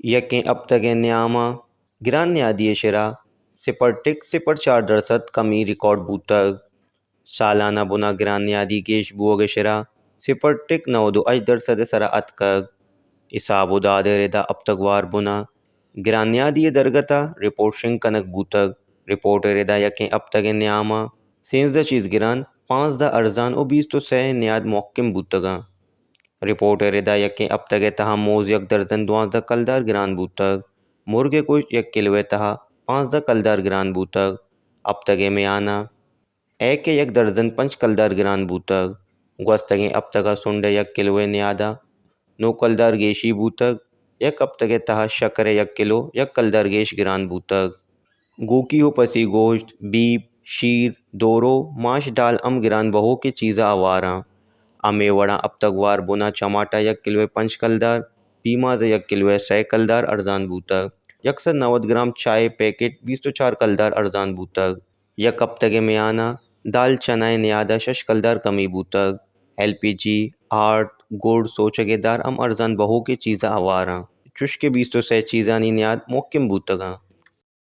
یکیں ہپتگ ءِ نیام ءَ گران نیادی ءِ شرا صفر ٹک صفر چار درسد کمی ریکارڈ بوتگ۔ سالانہ بنا گران نیادی گیش بوگ ءِ شرا صفر ٹک نود و ہشت درسد ءِ سرا اتکگ۔ حساب و داد ءِ ردا ہپتگوار بنا گران نیادی ءِ درگت ءَ رپورٹ شنگ کنگ بوتگ۔ رپورٹ ءِ ردا یکیں ہپتگ ءِ نیام ءَ سیزدہ چیز گران، پانزدہ ارزان و بیست و سئے نیاد محکم بوتگ انت۔ رپورٹ ءِ ردا یکیں ہپتگ ءِ تہا موز یک درزن دوازدہ کلدار گران بوتگ۔ مرگ ءِ گوشت یک کلو ءِ تہا پانزدہ کلدار گران بوتگ۔ ہپتگ ءِ میان ءَ ایک ءِ یک درزن پنچ کلدار گران بوتگ۔ گوستگیں ہپتگ ءَ سنڈ ءِ یک کلو ءِ نیاد ءَ نو کلدار گیشی بوتگ۔ یک ہپتگ ءِ تہا شکر ءِ یک کلو یک کلدار گیش گران بوتگ۔ گوکی و پسی گوشت، بیپ، شیر، دورو، ماش، ڈال ہم گران بہوکیں چیز ءَ ہوار انت۔ ہمے وڑا ہپتگوار بنا چماٹا یک کلو ءِ پنچ کلدار، پیماز ءِ یک کلو ءِ سئے کلدار ارزان بوتگ۔ یک سد نود گرام چاہ ءِ پیکٹ بیست و چار کلدار ارزان بوتگ۔ یک ہپتگ ءِ میان ءَ دال چنا ءِ نیاد ءَ شش کلدار کمی بوتگ۔ ایل پی جی، آرت، گڑ، سوچگ ءِ دار ہم ارزان بہوکیں چیز ءَ ہوار انت، چوشکہ بیست و سئے چیزانی نیاد محکم بوتگ انت۔